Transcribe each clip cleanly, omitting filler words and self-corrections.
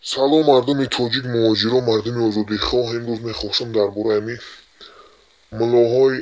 Салом, мардуми тоҷик, муҳоҷиро, мардуми озодихоҳ. Имрӯз мехостам дар бораи ҳамин муллоҳои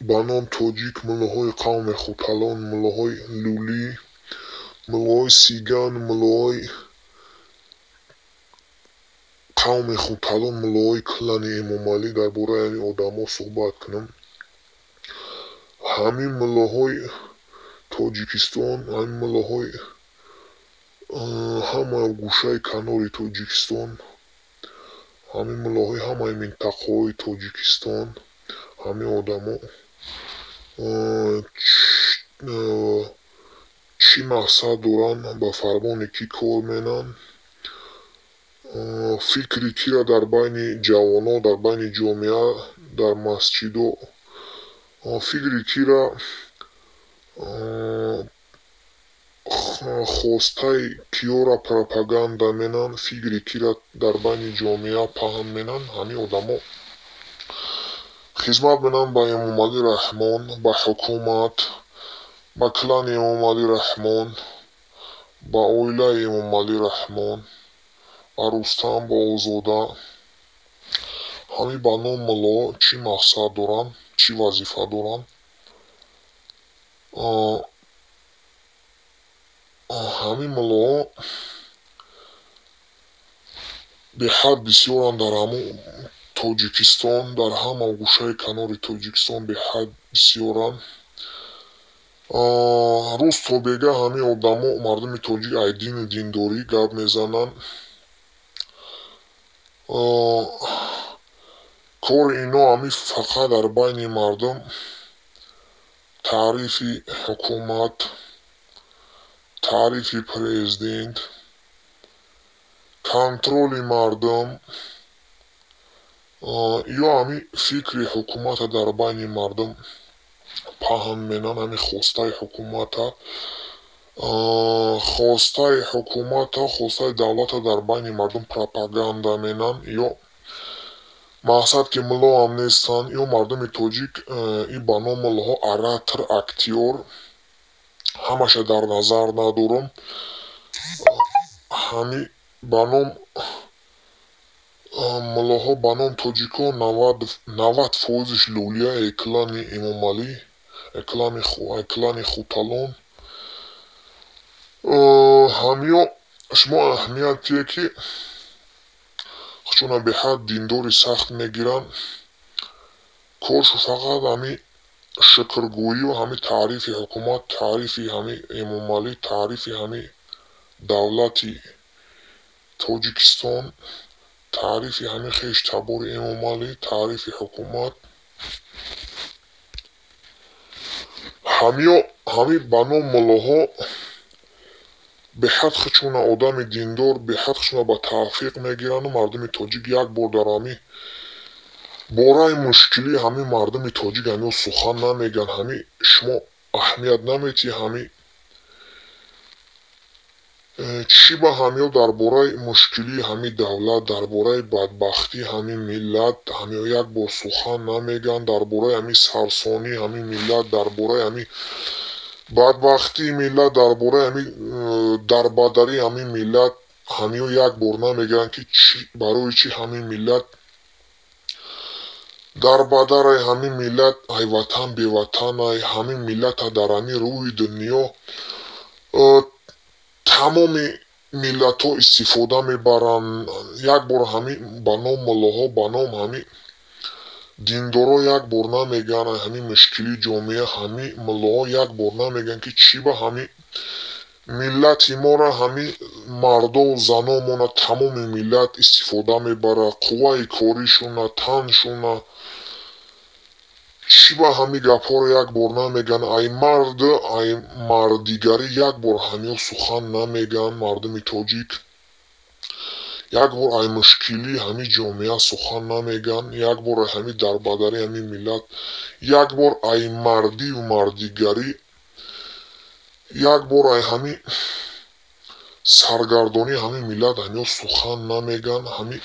ба ном тоҷик, муллоҳои қавми хуталон, муллоҳои лулӣ, муллоҳои сиган, муллоҳои қавми хуталон, муллоҳои клани Эмомалӣ, дар бораи ҳамин одамо суҳбат кунам. Ҳамин муллоҳои Тоҷикистон, ҳамин муллоҳои ҳама гӯшаи канори Тоҷикистон, ҳамин муллоҳои ҳамаи минтақаҳои Тоҷикистон, ҳамин одамо чӣ мақсад доранд, ба фармони кӣ кор менанд, фикри киро дар байни ҷавонон, дар байни ҷомеа, дар масҷидо, фикри киро, хостаи киёра пропаганда менанд, фикри киро дар байни ҷомеа паҳн менанд. Ҳамин одамо хизмат менанд ба Эмомалӣ Раҳмон, ба ҳукумат, ба клани Эмомалӣ Раҳмон, ба оилаи Эмомалӣ Раҳмон, ба Рустам, ба Озода. Ҳамин ба ном мулло чӣ мақсад доранд, чӣ вазифа доранд? Ҳамин муллоҳо беҳад бисёранд дар ҳамун Тоҷикистон, дар ҳама гӯшаи канори Тоҷикистон беҳад бисёранд. Рӯз то бега ҳамин одамо, мардуми тоҷик ай дину диндорӣ гап мезананд. Кори ино ҳамин фақат дар байни мардум таърифи ҳукумат, таърифи президент, контроли мардум ё ҳамин фикри ҳукумата дар байни мардум паҳн менанд, ҳамин хостаи ҳукумата, хостаи ҳукумата, хостаи давлата дар байни мардум пропаганда менанд. Ё мақсад ки муллоам нестанд, ё мардуми тоҷик и ба ном муллоҳо оратор, актёр, ҳамаша дар назар надорам. Ҳамин ба ном муллоҳо, ба ном тоҷикон 90 фоизиш лулия, клани Эмомалӣ, клани хуталон. Ҳамиё шумо аҳамият тие ки чуна беҳад диндори сахт мегиранд, коршу фақат ҳамин шукргӯию ҳамин таърифи ҳукумат, таърифи ҳамин Эмомалӣ, таърифи ҳамин давлати Тоҷикистон, таърифи ҳамин хештабори Эмомалӣ, таърифи ҳукумат. Ҳамиё ҳамин ба ном муллоҳо беҳад худшона одами диндор, беҳад худшона ба тавфиқ мегиранду мардуми тоҷик як бор дар ҳамин бораи мушкилии ҳамин мардуми тоҷик ҳамиё сухан намегӯянд. Ҳамин шумо аҳамият наметиҳед, ҳамин чӣ ба ҳамиё дар бораи мушкилии ҳамин давлат, дар бораи бадбахтии ҳамин миллат ҳамиё як бор сухан намегӯянд, дар бораи ҳамин сарсонии ҳамин миллат, дар бораи ҳамин бадбахтии миллат, дар бораи ҳамин дарбадарии ҳамин миллат ҳамиё як бор намегӯянд, ки барои чӣ ҳамин миллат дарбадарай, ҳамин миллат ай ватан беватанай, ҳамин миллата дар ҳамин рӯи дунё тамоми миллатҳо истифода мебаранд. Як бор ҳамин ба ном муллоҳо, ба ном ҳамин диндоро як бор намегӯянд ҳамин мушкилии ҷомеа, ҳамин муллоҳо як бор намегӯянд, ки чӣ ба ҳамин миллати моро, ҳамин мардову заномона тамоми миллат истифода мебарад, қувваи коришона, таншона. Чӣ ба ҳамин гапҳоро як бор намегӯянд? Ай мард, ай мардигарӣ як бор ҳамиё сухан намегӯянд. Мардуми тоҷик як бор ай мушкилии ҳамин ҷомеа сухан намегӯянд, як бор ай ҳамин дарбадарии ҳамин миллат, як бор ай мардиву мардигарӣ, як бор ай ҳамин саргардонии ҳамин миллат ҳамиё сухан намегӯянд. Ҳамин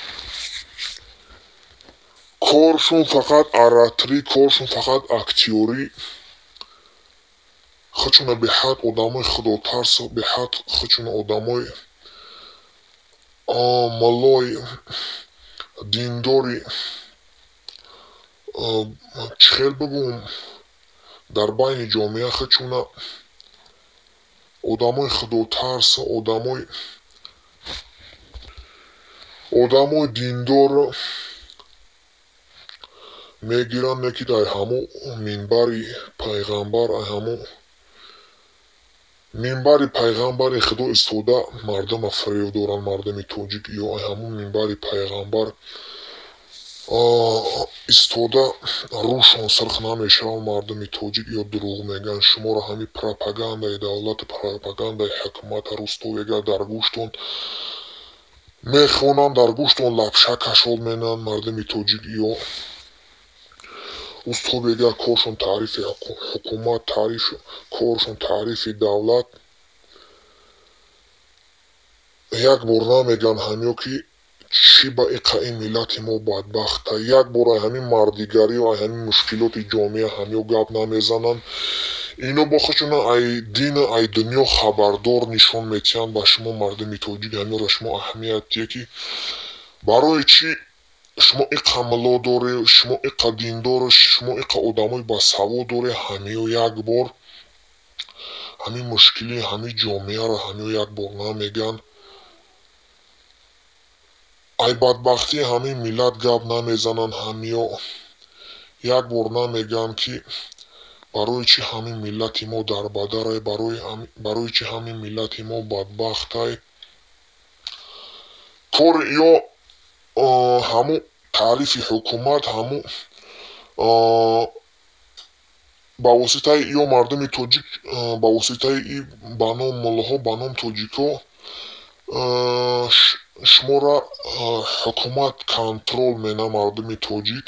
коршон фақат ораторӣ, коршон фақат актёрӣ. Худшона беҳад одамои худотарс, беҳад худшона одамои Муллои диндори, чӣ хел бигӯм, дар байни ҷомеа худшуна одамои худотарс, одамои диндор мегиранд, не ки дар ҳамо минбари пайғамбар, ҳамо минбари пайғамбари худо истода мардума фиреб доранд. Мардуми тоҷик ё ҳамон минбари пайғамбар истода рӯшон сирх намешавад. Мардуми тоҷик ё дурӯғ мегӯянд. Шуморо ҳамин пропагандаи давлату пропагандаи ҳукумата рустовега дар гӯштон мехонанд, дар гӯштон лапша кашол менанд. Мардуми тоҷик ё устодега коршон таърифи ҳукумат, коршон таърифи давлат. Як бор намегӯянд ҳамиё, ки чӣ ба иқа ин миллати мо бадбахта. Як бор ай ҳамин мардигарию ай ҳамин мушкилоти ҷомеа ҳамиё гап намезананд. Ино бо худшона ай дину ай дунё хабардор нишон метиҳанд ба шумо, мардуми тоҷик. Ҳамиёро шумо аҳамият дие, ки барои чӣ шумо иқа мулло доред, шумо иқа диндор, шумо иқа одамои басавод доред. Ҳамиё як бор ҳамин мушкилии ҳамин ҷомеаро ҳамиё як бор намегӯянд. Ай бадбахтии ҳамин миллат гап намезананд. Ҳамиё як бор намегӯянд, ки барои чӣ ҳамин миллати мо дарбадарай, барои чӣ ҳамин миллати мо бадбахтай. Кори ё ҳамун таърифи ҳукумат, ҳамун ба воситаи ё мардуми тоҷик, ба воситаи и ба ном муллоҳо, ба ном тоҷикҳо шуморо ҳукумат контрол мена. Мардуми тоҷик,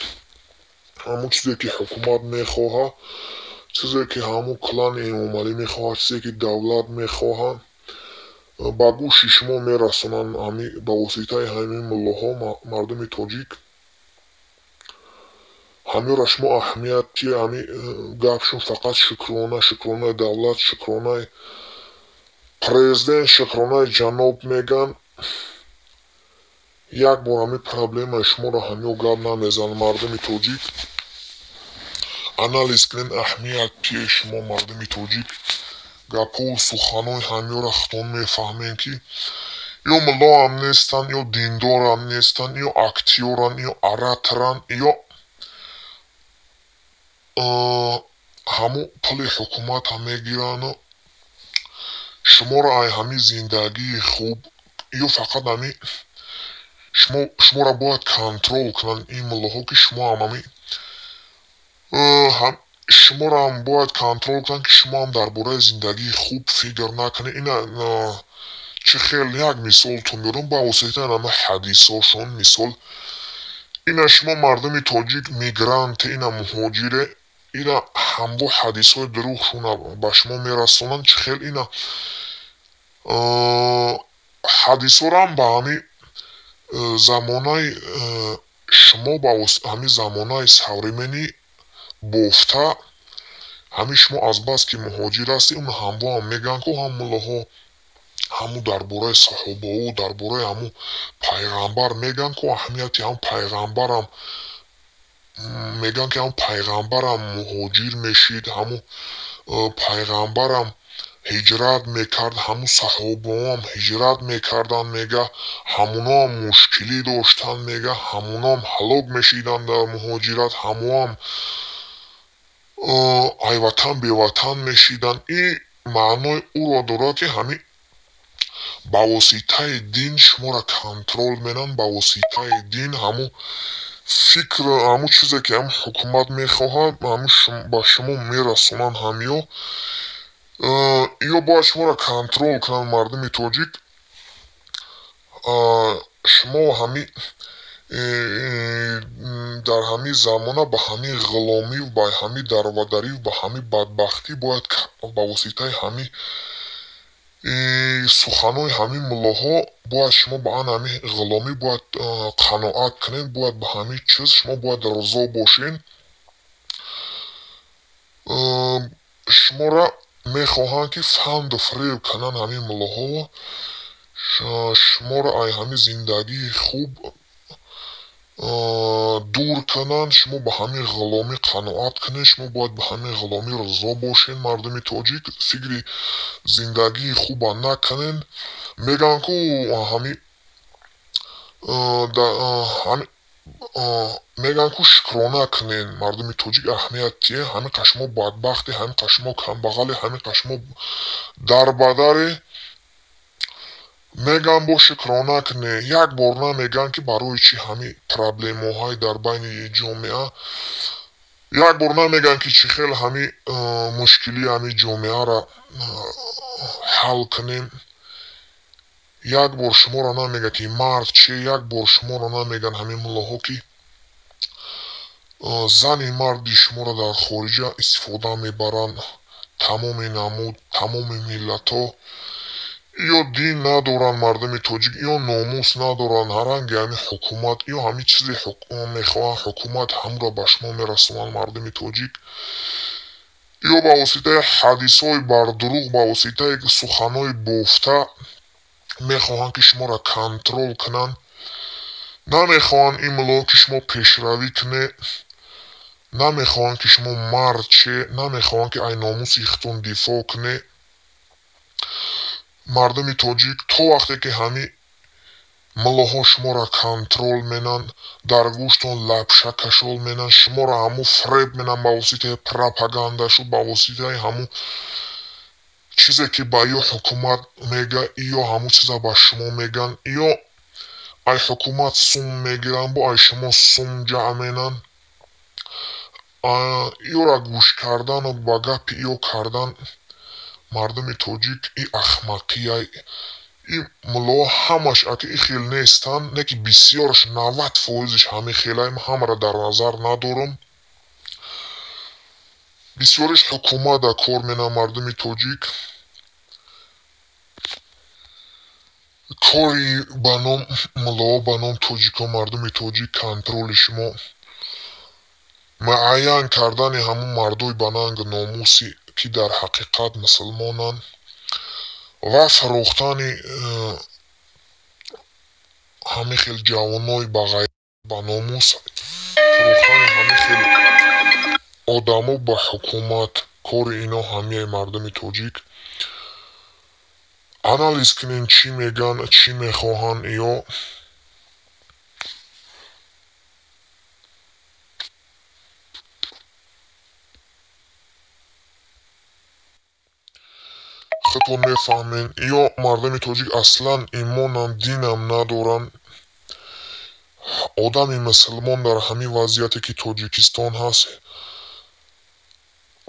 ҳамун чизе ки ҳукумат мехоҳад, чизе ки ҳамун клани Эмомалӣ мехоҳад, чизе ки давлат мехоҳад, ба гӯши шумо мерасонанд ба воситаи ҳамин муллоҳо. Мардуми тоҷик, ҳамёро шумо аҳамият тие. Ҳами гапшон фақат шукрона, шукронаи давлат, шукронаи президент, шукронаи ҷаноб мегӯянд. Як бор ҳамин проблемаи шуморо ҳамё гап намезананд. Мардуми тоҷик, анализ кунед, аҳамият тие шумо, мардуми тоҷик. Гапҳову суханҳои ҳамёро худтон мефаҳмем, ки ё муллоам нестанд, ё диндорам нестанд, ё актёранд, ё ораторанд, ё ҳамун пули ҳукумата мегирану шуморо ай ҳамин зиндагии хуб ё фақат ҳамин шуморо бояд контрол кунанд ин муллоҳо, ки шумоам ҳамин шуморо бояд контрол кунанд, ки шумоам дар бораи зиндагии хуб фикр накунед. Ина чӣ хел як мисолтон меорам ба воситаи ҳама ҳадисҳошон. Мисол, ина шумо, мардуми тоҷик, мигранте, ина муҳоҷире, ина ҳамво ҳадисҳои дурӯғшона ба шумо мерасонанд. Чӣ хел ина ҳадисҳорам ба ҳамин замонаи шумо, ба ҳамин замонаи современный бофта. Ҳамин шумо азбаски муҳоҷир ҳастед, он ҳамвоам мегӯянд, ку ҳам муллоҳо ҳамун дар бораи саҳобаҳо, дар бораи ҳамун пайғамбар мегӯянд, ку аҳамияти ҳам пайғамбарам мегӯянд, ки ҳамун пайғамбарам муҳоҷир мешид, ҳамун пайғамбарам ҳиҷрат мекард, ҳамун саҳобаҳоам ҳиҷрат мекарданд, мега, ҳамуноам мушкилӣ доштанд, мега, ҳамуноам ҳалок мешиданд дар муҳоҷират, ҳамоам айватан беватан мешиданд. Ин маънои ӯро дорад, ки ҳамин ба воситаи дин шуморо контрол менанд, ба воситаи дин ҳамун фикр, ҳамун чизе ки ҳамун ҳукумат мехоҳад, ҳамун ба шумо мерасонанд. Ҳамиё ё бояд шуморо контрол кунанд. Мардуми тоҷик, шумо ҳамин дар ҳамин замона ба ҳамин ғуломию ба ҳамин дарвадарию ба ҳамин бадбахтӣ бояд ба воситаи ҳамин суханҳои ҳамин муллоҳо бояд шумо ба ан ҳамин ғуломӣ бояд қаноат кунед, бояд ба ҳамин чиз шумо бояд розо бошед. Шуморо мехоҳанд, ки фанду фиреб кунанд ҳамин муллоҳо. Шуморо ай ҳамин зиндагии хуб дур кунанд. Шумо ба ҳамин ғуломӣ қаноат кунед, шумо бояд ба ҳамин ғуломӣ ризо бошед. Мардуми тоҷик фикри зиндагии хуба накунед. Мегӯянд ку ҳамин мегӯянд ку шукрона кунед. Мардуми тоҷик аҳамият тие, ҳамин қа шумо бадбахте, ҳамин қа шумо камбағале, ҳамин қа шумо дарбадаре. Мегӯянд бо шукрона кунед. Як бор намегӯянд ки барои чӣ ҳамин проблемаҳои дар байни ҷомеа, як бор намегӯянд ки чӣ хел ҳамин мушкилии ҳамин ҷомеаро ҳал кунем. Як бор шуморо намегӯянд ки мард че, як бор шуморо намегӯянд ҳамин муллоҳо ки зани марди шуморо дар хориҷа истифода мебаранд. Тамоми намуд, тамоми миллатҳо ё дин надоранд мардуми тоҷик, ё номус надоранд. Ҳаранги ҳамин ҳукумат ё ҳамин чизе мехоҳанд ҳукумат ҳамро ба шумо мерасонанд мардуми тоҷик, ё ба воситаи ҳадисҳои бардурӯғ, ба воситаи суханҳои бофта мехоҳанд ки шуморо контрол кунанд. Намехоҳанд ин муллоҳо ки шумо пешравӣ кунед, намехоҳанд ки шумо мард ше, намехоҳанд ки ай номуси худтон дифоъ кунед. Мардуми тоҷик то вақте ки ҳамин муллоҳо шуморо контрол менанд, дар гӯштон лапша кашол менанд, шуморо ҳамун фреб менанд ба воситаи пропагандашу, ба воситаи ҳамун чизе ки ба ё ҳукумат мега, ё ҳамун чиза ба шумо мегӯянд, ё ай ҳукумат сум мегиранд, бо ай шумо сум ҷамъ менанд. Ёра гӯш кардану ба гапи ё кардан мардуми тоҷик и ахмақия. И муллоҳо ҳамаш аки и хел нестанд, не ки бисёраш 90%-иш ҳамин хелаем, ҳамаро дар назар надорам. Бисёриш ҳукумата кор менанд мардуми тоҷик. Кори ба ном муллоҳо, ба ном тоҷико, мардуми тоҷик контроли шумо муайян кардани ҳамун мардои ба нанг номуси ки дар ҳақиқат мусулмонанд ва фурӯхтани ҳамин хел ҷавонои ба ғайр ба номус, фурӯхтани ҳамин хел одамо ба ҳукумат. Кори ино ҳамияи мардуми тоҷик. Анализ кунем чӣ мегӯянд, чӣ мехоҳанд ё. Худтон мефаҳмед, ё мардуми тоҷик аслан имонам динам надоранд. Одами мусулмон дар ҳамин вазъияте ки Тоҷикистон ҳаст,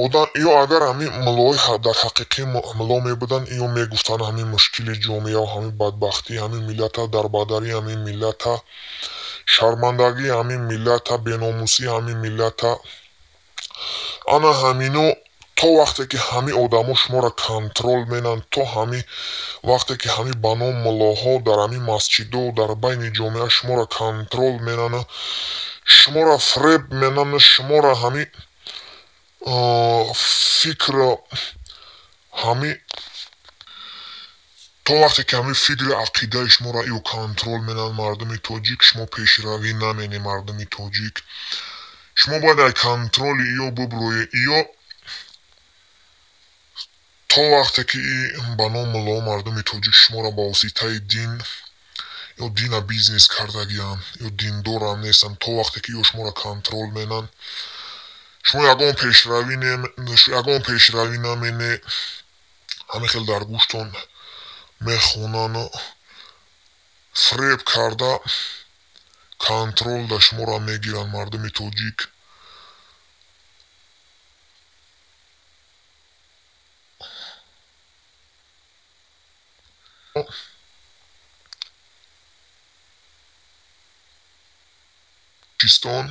одам ё агар ҳамин муллоҳои дар ҳақиқӣ мулло мебуданд, ё мегуфтанд ҳамин мушкили ҷомеа, ҳамин бадбахтии ҳамин миллата, дарбадарии ҳамин миллата, шармандагии ҳамин миллата, беномусии ҳамин миллата. Ана ҳамино то вақте ки ҳамин одамо шуморо контрол менанд, то ҳамин вақте ки ҳамин ба ном муллоҳо дар ҳамин масҷидо дар байни ҷомеа шуморо контрол менанд, шуморо фреб менанд, шуморо ҳамин фикр ҳамин то вақте ки ҳамин фикри ақидаи шуморо ё контрол менанд мардуми тоҷик, шумо пешравӣ наменед мардуми тоҷик. Шумо бояд ай контроли ё буброед, ё то вақте ки ба ном муллоҳо мардуми тоҷик шуморо ба воситаи дин ё дина бизнес кардагианд, ё диндорам нестанд, то вақте ки ё шуморо контрол менанд, шумо ягон пешравӣ наменед. Ҳамин хел дар гӯштон мехонану фреб карда контрол дар шуморо мегиранд мардуми тоҷик. Тоҷикистон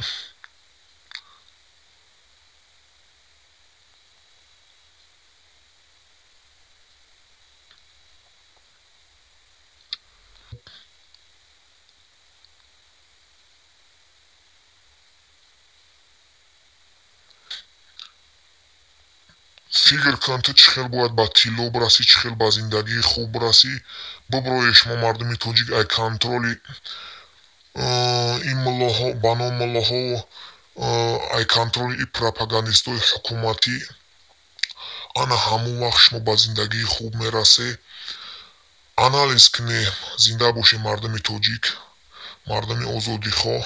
Фикр кун, ту чӣ хел бояд ба тилло бирасӣ, чӣ хел ба зиндагии хуб бирасӣ. Биброед шумо, мардуми тоҷик, ай контроли ин муллоҳо, ба ном муллоҳо, ай контроли и пропагандистои ҳукуматӣ. Ана ҳамон вақт шумо ба зиндагии хуб мерасед. Анализ кунед. Зинда бошед, мардуми тоҷик, мардуми озодихоҳ.